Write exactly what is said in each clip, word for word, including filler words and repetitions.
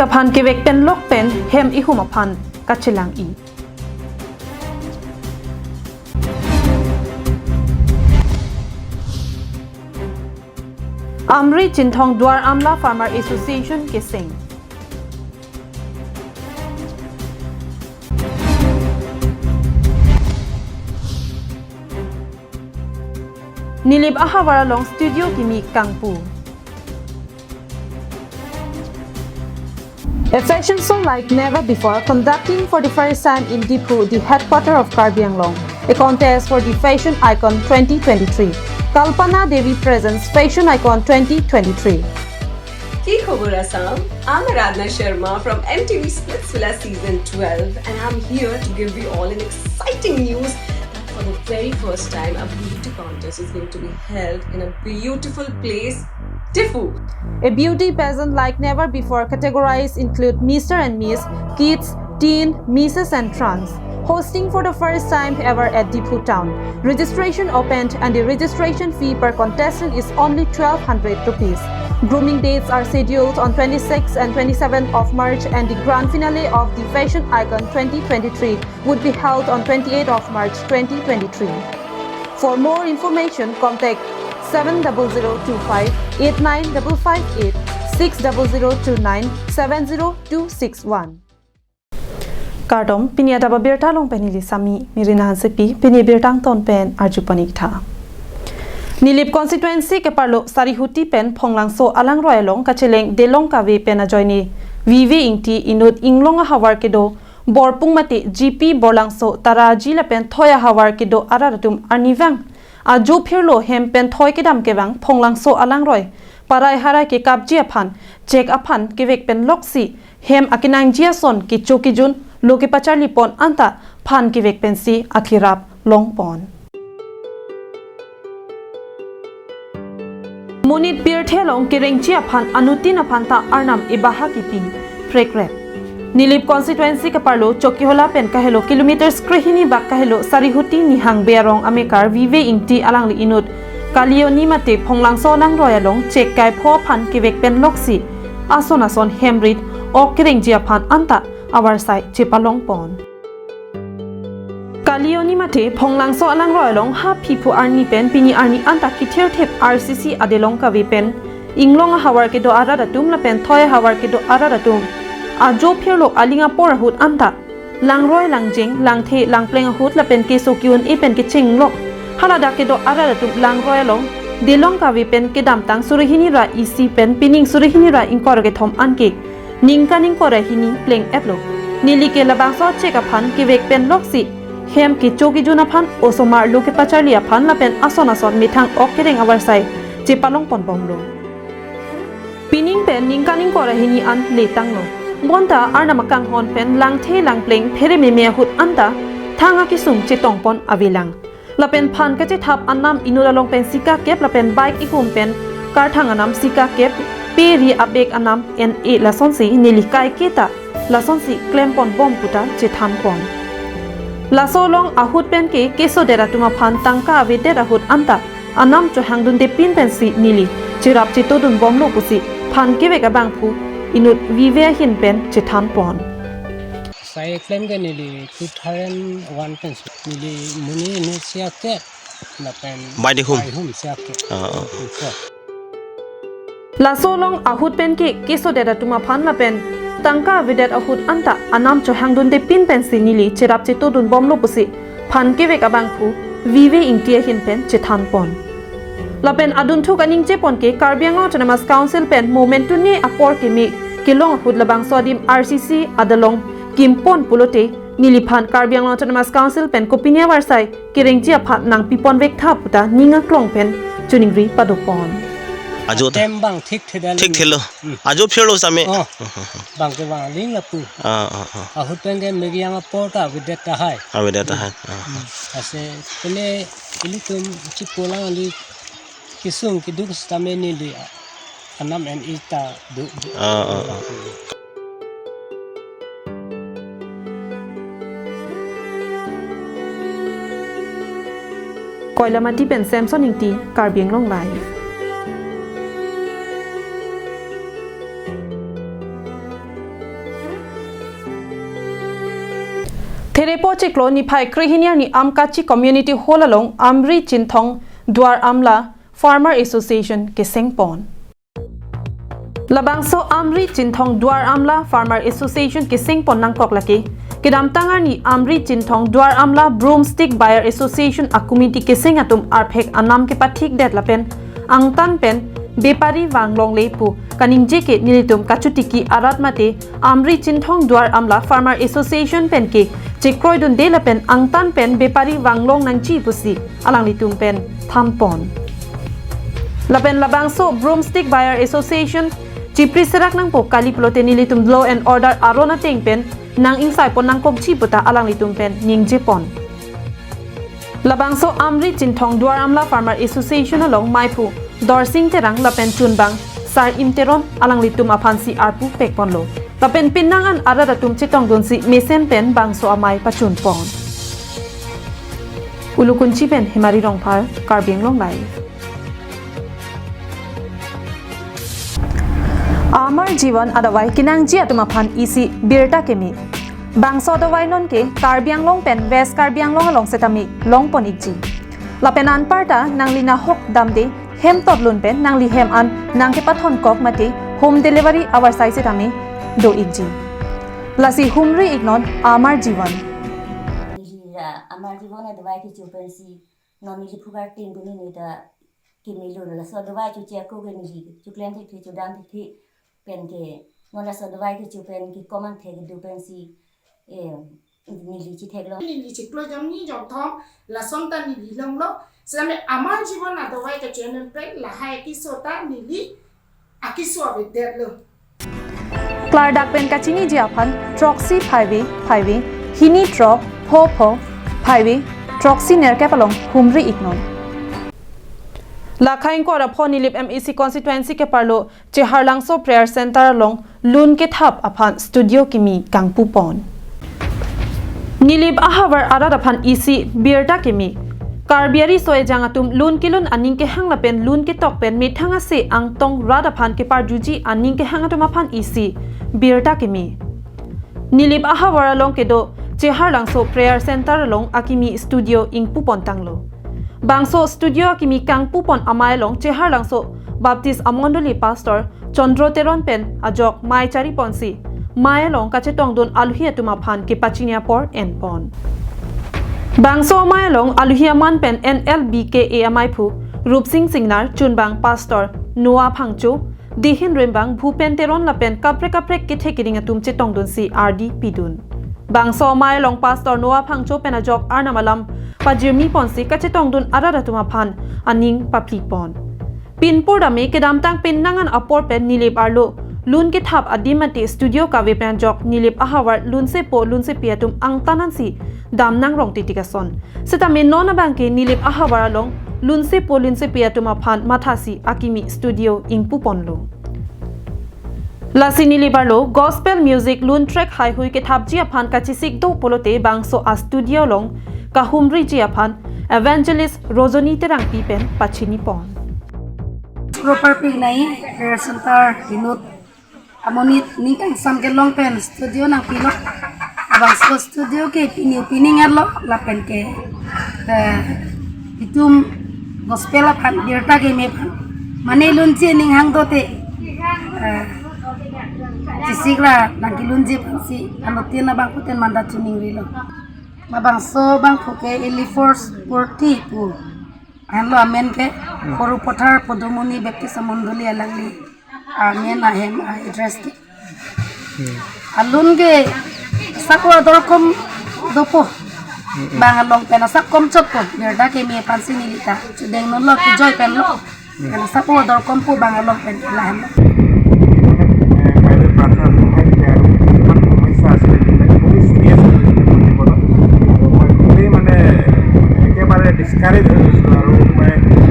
aphan kevek pen lok pen hem ihum aphan kachelang-i. Amri Chinthong Duar Amla Farmer Association keseng. Nilip ahavar along studio kimi kangpu. A fashion show like never before, conducting for the first time in Diphu, the headquarter of Karbi Anglong. A contest for the fashion icon twenty twenty-three. Kalpana Devi presents Fashion Icon twenty twenty-three. Ki khobor Assam? I'm Aradhna Sharma from M T V Splitsvilla season twelve, and I'm here to give you all an exciting news that for the very first time, a beauty contest is going to be held in a beautiful place, Diphu. A beauty pageant like never before, categories include Mister and Miss, Kids, Teen, Misses and Trans. Hosting for the first time ever at Diphu town. Registration opened and the registration fee per contestant is only twelve hundred rupees. Grooming dates are scheduled on twenty-sixth and twenty-seventh of March, and the grand finale of the Fashion Icon twenty twenty-three would be held on twenty-eighth of March twenty twenty-three. For more information, contact seven double zero two five eight nine double five eight, six double zero two nine seven zero two six one. Kardom, pini adap abirta along pen neli Sami Mirina Hansepi, pini birta angton pen arju pon-ik tha. Nilip constituency keparlo Sarihuti pen Phonglangso alangroi along kacheleng Delong Kave pen ajoine Vive Ingti inut Inglong ahavar kedo Borpung mate G P Borlangso Taraji lapen thoi ahavar kedo arat atum arnivang ajo phirlo hem pen thoi kedam kevang Phonglangso alangroi parai harai kekapji aphan chek aphan kevek pen loksi hem akenangji ason kecho kejun lo kepacharli pon anta phan kevek pensi akerap long pon. Monit pirthe along kerengji aphan anuttin aphan ta Arnam ebaha kipi prekrep. Nilip constituency keparlo Chokihola pen kahelo kilometers krehini bak kahelo Sarihuti Nihang Bey arong amekar Vive Ingti alangli inut Kalioni mate Phonglangso alangroi along chek kaipho aphan kevek pen loksi ason ason hem rit ok kerengji aphan anta avarsai chepalong pon. Kalioni mate Phonglangso alangroi along ha phiphu arni pen pini arni anta kithir thip R C C aDelong Kave pen Inglong ahavar kedo arat atum lapen thoi ahavar kedo arat atum ajo phirlo aling apor ahut anta langroi langjeng, langthe langpleng ahut lapen keso ke-un-e pen kechenglok haladak kedo arat atum langroi along Delong Kave pen kedamtang surihini ra isi pen pining surihini ra ingkoi ra kethom anke ningkan ingkoi ra hini pleng-etlo. Neli ke labangso chek aphan kevek pen loksi hem kecho kejun aphan osomar lo kepacharli aphan lapen ason ason methang ok kereng avarsai chepalong pon bomlo. Pining pen ningkan ingkoi ra hini an letanglo. Bonta Arnam akanghon pen langthe langpleng phere meme ahut anta thang akesung chetong pon avelang. Lapen phan kachethap anam inut along pen sika kep lapen bike ihum pen karthang anam sika kep, pe ri abag anam en-e lasonsi neli kaiketa lasonsi klem pon bom puta chethan pon. Laso along ahut pen ke kesodet atum aphan tangka avedet ahut anta anam chohangdunde pin pensi neli cherap chetodun bomlo pusi phan kevek abangphu inut Vive ahin pen chethan pon. Sai klem ke neli two thousand one pen su. Neli monit inut sia ke lapen bai dihum. Bai hum sia ke. Ah, ah. Iko. Laso along ahut pen ke kesodet atum aphan lapen tangka avedet ahut anta anam chohangdunde pin pensi neli cherap chetodun bomlo pusi phan kevek abangphu Vive Ingti ahin pen chethan pon. Lapen adunthu kaningje pon ke Karbi Anglong Autonomous Council pen momentu ne apor keme kelong ahut labangso adim R C C adalong kim pon pulote neliphan Karbi Anglong Autonomous Council pen kopine avarsai kerengji aphan nangpi pon vek tha puta ning aklong pen choningri pado pon. Ajo ta. Tem bang thik thedal. Thik thelo. Hmm. Ajo phirlo same. Oh. Bang ke bang aling lapu. Ah, ah, ah. Ahut pen ke megi yang apor ta avedet tahai. Avedet tahai. Ah. Hmm. Ase pele ilitum chipolang ali kesung keduk sitame neli anam en-e ta do. Ah, ah, ah. Koilamati pen Samson Ingti, Karbi Anglong Live. Therepo chiklo niphai krehini arni Amkachi Community Hall along Amri Chinthong Duar Amla Farmer Association kesengpon. Labangso Amri Chinthong Duar Amla Farmer Association kesengpon nangkok lake kedamtang arni Amri Chinthong Duar Amla Broomstick Buyer Association a committee keseng atum arphek anam kepathikdet lapen angtan pen bepari vanglongle pu kaningje ke nelitum kachotiki arat mate Amri Chinthong Duar Amla Farmer Association pen ke chekroidunde lapen angtan pen bepari vanglong nangji pusi alanglitum pen thanpon. Lapen labangso Broomstick Buyer Association chipri serak nangpo kali pulote nelitum law and order aron ateng pen nang-ingsaipon nangkokji puta alanglitum pen ningjepon. Labangso Amri Chinthong Duar Amla Farmer Association along maiphu Dorsing Terang lapen chunbang Sar Im Teron alanglitum aphansi arpu pekponlo. Lapen pinnang an arat atum chetongdunsi mesen pen bangso amei pachunpon. Ulukunchi pen Hemari Rongphar, Karbi Anglong Live. Amar Jivan adawai kenangji atum aphan isi birta keme. Bangso adawai non ke Karbi Anglong pen West Karbi Anglong along setame longpon ikji. Lapen anparta nangli nahok damde hem totlun pen nangli hem an nangkepathon kok mate home delivery avarsai setame do ikji. Lasi humri iknon Amar Jivan. Neli la Amar Jivan adawai kecho pensi non neli phukar tin puni nita kimilun laso adawai choche ako ke neli choklem thekthe chodam thekthe pen ke non laso adawai kecho pen ke komang thek do pensi eh neli chetheklong. Neli chiklo jom ni jom thom lason ta neli longlo. Same Amar Jivan adawai kecho pen lahai keso ta neli akeso avedetlo. Klardak pen kachiniji aphan throksi phaive phaive hini throk pho pho phaive throksi nerkep along humri iknon. Lakhai ingkoi ra pho Nilip M A C constituency keparlo Cheharlangso Prayer Center along lun kethap aphan studio kimi kangpupon. Nilip ahavar arat aphan isi birta kimi. Karbi ariso ejang atum lun kelun aning kehang lapen lun ketok pen methang ase angtong rat aphan keparjuji aning kehang atum aphan isi birta kimi. Nilip ahavar along kedo Cheharlangso Prayer Center along akimi studio ingpupon tanglo. Bangso studio akimi kangpupon amei along Cheharlangso Baptist Amondoli Pastor Chandra Teron pen ajok mei chariponsi mei along kachetongdun aluhi atum aphan kepachini apor enpon. Bangso amei along aluhi aman pen N L B K A ameiphu Rupsing Singnar, chunbang Pastor Noah Phangcho, dihin rimbang Bhupen Teron lapen kaprek kaprek kethe keding atum chetongdunsi ardi pidun. Bangso amei along Pastor Noah Phangcho pen ajok Arnam alam pajirmiponsi kachetongdun arat atum aphan aning paplikpon. Pinpur dame kedamtang pinnang an apor pen Nilip arlo lun kethap adim mate studio kave pen ajok Nilip ahavar lunsepo lunsepi atum angtan ansi damnang rong titik ason. Setame non abangke Nilip ahavar along lunsepo lunsepi atum aphan mathasi akimi studio ingpuponlo. Lasi Nilip arlo gospel music lun track haihui kethapji aphan kachesik do pulote bangso a studio along kahumriji aphan Evangelist Rojoni Terangpi pen pachinipon. Proper pik nai, Prayer Center inut amonit ning kangsam kelong pen studio nangpilo. Bangso studio ke pini pini ngerlo lapen ke eh, itum gospel aphan birta keme aphan mane lunji aning hang dote eh, chesik ra nangkelunji aphansi anuttin abangphutin mandat chuning rilo. Mabangso abangphu ke Eli Force Purti pu. Ahenlo amen ke Korupathar Podomoni Baptist Amondoli alangli amen ahem a address ke. Alun ke sako ador kom dopo. Bang along pen asak kom chotpo. Birta keme aphansi neli ta chudeng nonlo, kejoi penlo. Pen sako ador kom pu bang along pen lahenlo. বাইদেউ প্ৰাৰ্থনা সহায় দিলে আৰু কিছুমান সমস্যা আছিলে, যিবিলাক খুবেই চিৰিয়াছ আছিলে জীৱনত। আৰু মই খুবেই মানে একেবাৰে ডিছকাৰেজ হৈ গৈছিলোঁ আৰু মই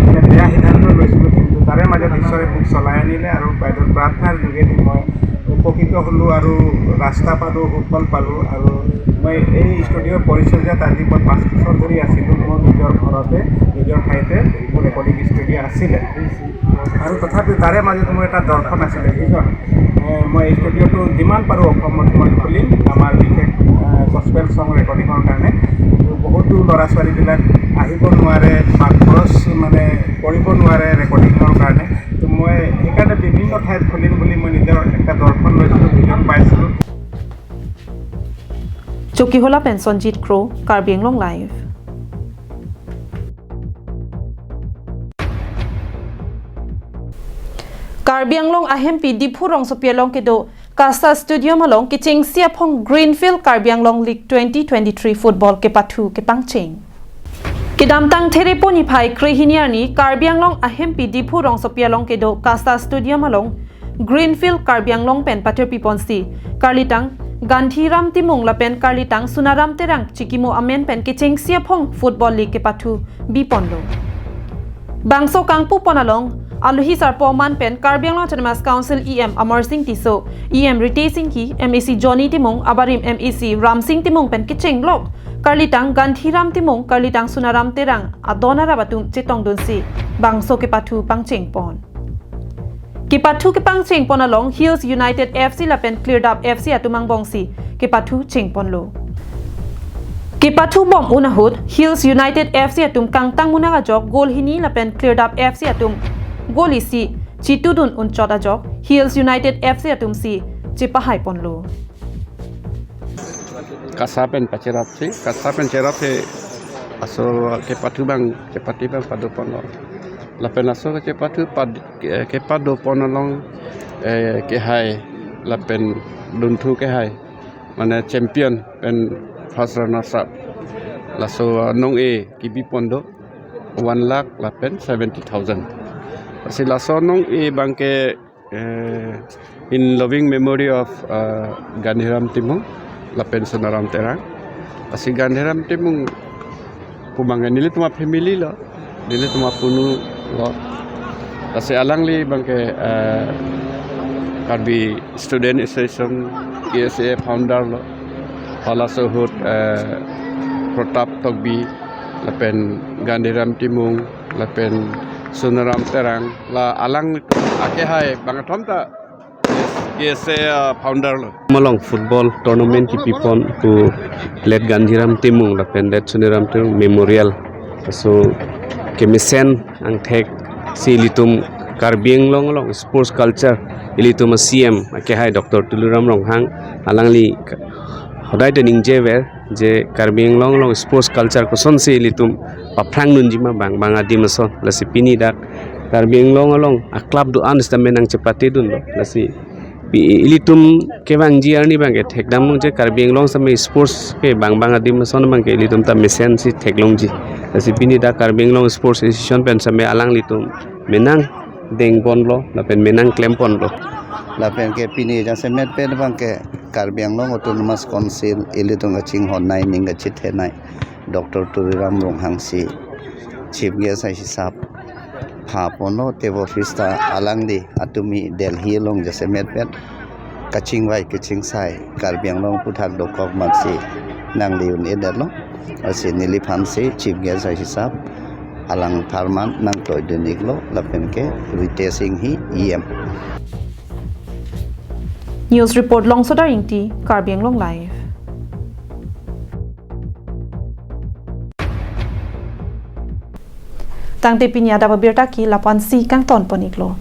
মানে বেয়া সিদ্ধান্ত লৈছিলোঁ, কিন্তু তাৰে মাজত ঈশ্বৰে মোক চলাই আনিলে আৰু বাইদেউৰ প্ৰাৰ্থনাৰ যোগেদি মই উপকৃত হ'লোঁ আৰু ৰাস্তা পালোঁ, সুফল পালোঁ। আৰু মই এই ষ্টুডিঅ'ৰ পৰিচৰ্যাত আজি মই পাঁচ বছৰ ধৰি আছিলোঁ মোৰ নিজৰ ঘৰতে, নিজৰ ঠাইতে মোৰ ৰেকৰ্ডিং ষ্টুডিঅ' আছিলে। আৰু তথাপিও তাৰে মাজত মোৰ এটা দৰ্শন আছিলে, বুজিছ? এ, মই এই ষ্টুডিঅ'টো যিমান পাৰোঁ অসমত মই খুলিম, আমাৰ বিশেষ, এ, গছপেল ছং ৰেকৰ্ডিঙৰ ল'ৰা ছোৱালীবিলাক আহিব নোৱাৰে বা খৰচ মানে কৰিব নোৱাৰে ৰেকৰ্ডিঙৰ কাৰণে। তো মই সেইকাৰণে বিভিন্ন ঠাইত খুলিম বুলি মই নিজৰ এটা দৰ্শন লৈছিলোঁ, ভিজন পাইছিলোঁ। Chokihola pen Sonjit Kro, Karbi Anglong Live. Karbi Anglong ahempi Diphu rongsopi along kedo Kasa Stadium along kechengsi aphong Greenfield Karbi Anglong League twenty twenty-three football kepathu kepangcheng. Kedamtang Therepo niphai krehini arni Karbi Anglong ahempi Diphu rongsopi along kedo Kasa Stadium along Greenfield Karbi Anglong pen pathirpiponsi karlitang Gandhiram Timung lapen karlitang Sunaram Terang chikimo amen pen kechengsi aphong football league kepathu biponlo. Bangso kangpupon along alohi sarpo aman pen Karbi Anglong Autonomous Council E M Amarsing Tisso, E M Ritesh Enghi, M A C Johnny Timung, abarim M A C Ramsing Timung pen kecheng block karlitang Gandhiram Timung, karlitang Sunaram Terang adon arap atum chetongdunsi bangso kepathu pangchengpon. Kepathu kepangchengpon along Hills United F C lapen Klirdap F C atum angbongsi kepathu chengponlo. Kepathu bom-un ahut Hills United F C atum kangtang munak ajok goal hini lapen Klirdap F C atum goal isi chitudun unchot ajok Hills United F C atumsi chepahaiponlo. Kasa pen pacherapsi, Kasa pen cherapsi, aso kepathu abang, kepathu abang padoponlo. Lapen aso kepathu pad, eh, kepadopon along, eh, kehai lapen dunthu kehai, mane champion pen first runners up. Laso anong-e kebipon do one lakh lapen seventy thousand. Lasi laso anong-e abangke, eh, in loving memory of, uh, Gandhiram Timung lapen Sunaram Terang. Lasi Gandhiram Timung pu abangke nelitum afamily lo, nelitum apunu lo. Lasi alangli abangke, eh, Karbi Student Association, K S A founder lo. Halaso ahut, eh, Pratap Tokbi, lapen Gandhiram Timung, lapen Sunaram Terang, la alang akehai bangkethom ta K S A, uh, founder lo. Malong football tournament kepipon pu late Gandhiram Timung lapen late Sunaram Timung memorial. So kemesen angthek si ilitum Karbi Anglong along sports culture ilitum a C M akehai Doctor Tuliram Ronghang alangli hodai ta ningjever je Karbi Anglong along sports culture kosonsi ilitum paphrangdunji ma bang bang adim ason. Lasi pini dak Karbi Anglong along a club do-an sitame nangchepatedunlo. Lasi pi-, ilitum kevangji arni abangke thekdamlong je Karbi Anglong sitame sports ke bang bang adim ason abangke ilitum ta mesensi theklongji. Lasi pini dak Karbi Anglong Sports Association pen sitame alanglitum menang dengponlo lapen menang klemponlo. Lapen ke pini jasemet pen abangke Karbi Anglong Autonomous Council ilitum kachinghonnei ning kachethenei Doctor Tuliram Ronghang si chief guest ahisap phaponlo, table feast ta alangli atum hi Delhi along jasemet pen kachingvai kachingsai Karbi Anglong aputhak dokok amatsi nangli un-edetlo. Lasi neliphansi chief guest ahisap alang apharman nangkloidun-iklo lapen ke Ritesh Enghi E M. News report Longsodar Ingti, Karbi Anglong Live. Tangte pini adap abirta ke lapu-ansi kangtonpon-iklo.